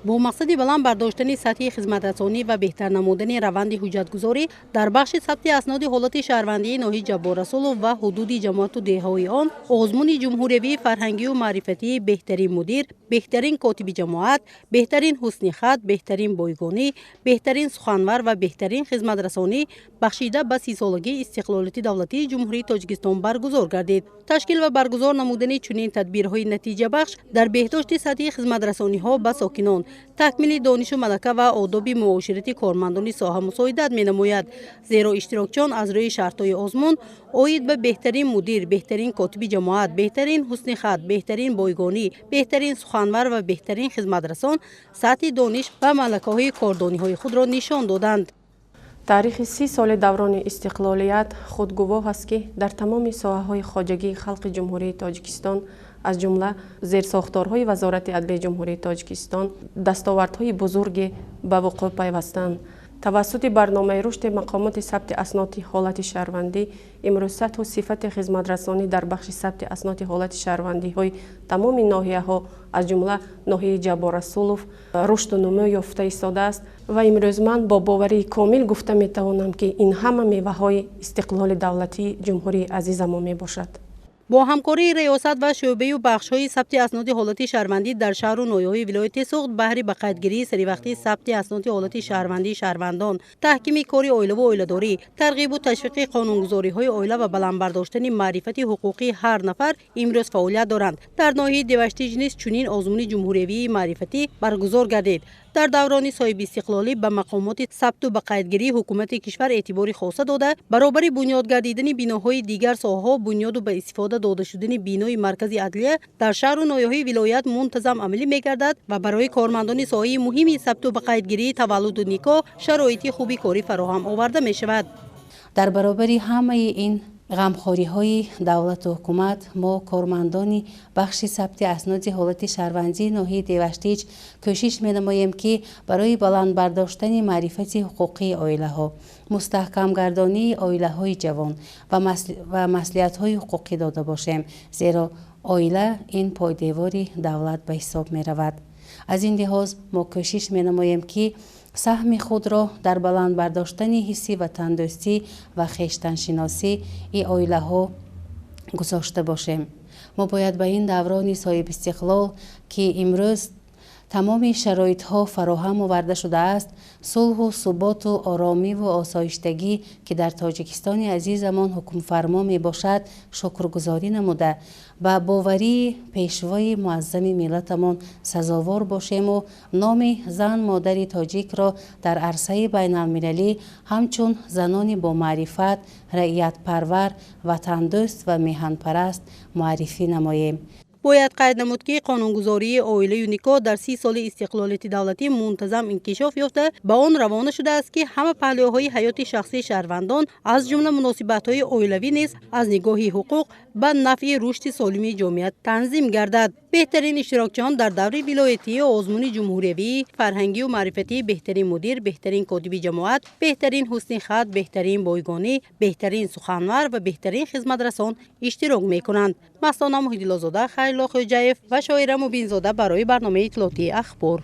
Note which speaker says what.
Speaker 1: Бо мақсади баланд бардоштани сатҳи хизматрасонӣ ва беҳтар намудани раванди ҳуҷҷатгузорӣ дар бахши сабти асноди ҳолати шаҳрвандии ноҳияи Ҷаббор Расулов ва ҳудуди ҷамоату деҳҳои он озмуни ҷумҳуриявии фарҳангию маърифатии беҳтарин мудир, беҳтарин котиби ҷамоат, беҳтарин ҳусни хат, беҳтарин бойгонӣ, беҳтарин суханвар ва беҳтарин хизматрасонӣ бахшида ба 30-солагии истиқлолияти давлатии Ҷумҳурии Тоҷикистон баргузор гардид. Ташкил ва баргузор намудани чунин тадбирҳои натиҷабахш дар беҳдошти сатҳи хизматрасониҳо ба сокинон, такмили донишу малака ва одоби муоширати кормандони соҳа мусоидат менамояд. Зеро иштирокчиён аз рӯи шартҳои озмун оид ба беҳтарин мудир, беҳтарин котиби ҷамоат, беҳтарин ҳусни хат, беҳтарин бойгонӣ, беҳтарин суханвар ва беҳтарин хизматрасон сатҳи дониш ва малакаҳои кордониҳои худро нишон доданд.
Speaker 2: Таърихи 30 соли даврони истиқлолият худгувоҳ аст, ки дар тамоми соҳаҳои хоҷагии халқи Ҷумҳурии Тоҷикистон, аз ҷумла зерсохторҳои Вазорати адлияи Ҷумҳурии Тоҷикистон, дастовардҳои бузурге ба вуқӯъ пайвастанд. Тавассути барномаи рушди мақомоти сабти асноди ҳолати шаҳрвандӣ имрӯз сатҳу сифати хизматрасонӣ дар бахши сабти асноди ҳолати шаҳрвандиҳои тамоми ноҳияҳо, аз ҷумла ноҳияи Ҷаббор Расулов, рушду нумӯ ёфта истодааст ва имрӯз ман бо боварии комил гуфта метавонам, ки ин ҳама меваҳои истиқлоли давлатии ҷумҳурии азизамон мебошад.
Speaker 1: Бо ҳамкории риёсат ва шӯъбаю бахшҳои сабти асноди ҳолати шаҳрвандӣ дар шаҳру ноҳияҳои вилояти Суғд баҳри ба қайдгирии саривақтии сабти асноди ҳолати шаҳрвандии шаҳрвандон, таҳкими кори оилаву оиладорӣ, тарғибу ташвиқи қонунгузориҳои оила ва баланд бардоштани маърифати ҳуқуқии ҳар нафар имрӯз фаъолият доранд. Дар ноҳияи Деваштич низ чунин озмуни ҷумҳуриявии маърифатӣ баргузор гардид. Дар даврони соҳибистиқлолӣ ба мақомоти сабту ба қайдгирии ҳукумати кишвар эътибори хоса дода, баробари бунёд гардидани биноҳои дигар соҳаҳо, бунёду ба истифода дода шудани бинои маркази адлия дар шаҳру ноҳияҳои вилоят мунтазам амалӣ мегардад ва барои кормандони соҳаи муҳими сабту ба қайдгирии таваллуду никоҳ шароити хуби корӣ фароҳам оварда мешавад.
Speaker 3: Дар баробари ҳамаи ин ғамхориҳои давлату ҳукумат, мо кормандони бахши сабти асноди ҳолати шаҳрвандии ноҳияи Деваштич кӯшиш менамоем, ки барои баланд бардоштани маърифати ҳуқуқии оилаҳо, мустаҳкамгардонии оилаҳои ҷавон ва маслиҳатҳои ҳуқуқӣ дода бошем, зеро оила ин пойдевори давлат ба ҳисоб меравад. Аз ин лиҳоз мо кӯшиш менамоем, ки саҳми худро дар баланд бардоштани ҳисси ватандӯстӣ ва хештаншиносии оилаҳо гузошта бошем. Мо бояд ба ин даврони соҳибистиқлол, ки имрӯз тамоми шароитҳо фароҳам оварда шудааст, сулҳу суботу оромиву осоиштагӣ, ки дар Тоҷикистони азизамон ҳукмфармо мебошад, шукргузорӣ намуда, ба боварии пешвои муаззами миллатамон сазовор бошему номи зан модари тоҷикро дар арсаи байналмилалӣ ҳамчун занони бомаърифат, раиятпарвар, ватандӯст ва меҳанпараст муаррифӣ намоем.
Speaker 1: Бояд қайд намуд, ки қонунгузории оилаю никоҳ дар 30 соли истиқлолияти давлатӣ мунтазам инкишоф ёфта, ба он равона шудааст, ки ҳама паҳлӯҳои ҳаёти шахсии шаҳрвандон, аз ҷумла муносибатҳои оилавӣ низ аз нигоҳи ҳуқуқ ба нафъи рушди солими ҷомеа танзим гардад. Беҳтарин иштирокчиён дар даври вилоятии озмуни ҷумҳуриявии фарҳангию маърифатии беҳтарин мудир, беҳтарин котиби ҷамоат, беҳтарин ҳусни хат, беҳтарин бойгонӣ, беҳтарин суханвар ва беҳтарин хизматрасон иштирок мекунанд. Мастона Муҳиддилозода, Хайрулло Хоҷаев ва Шоира Мубинзода барои барномаи иттилоотии Ахбор.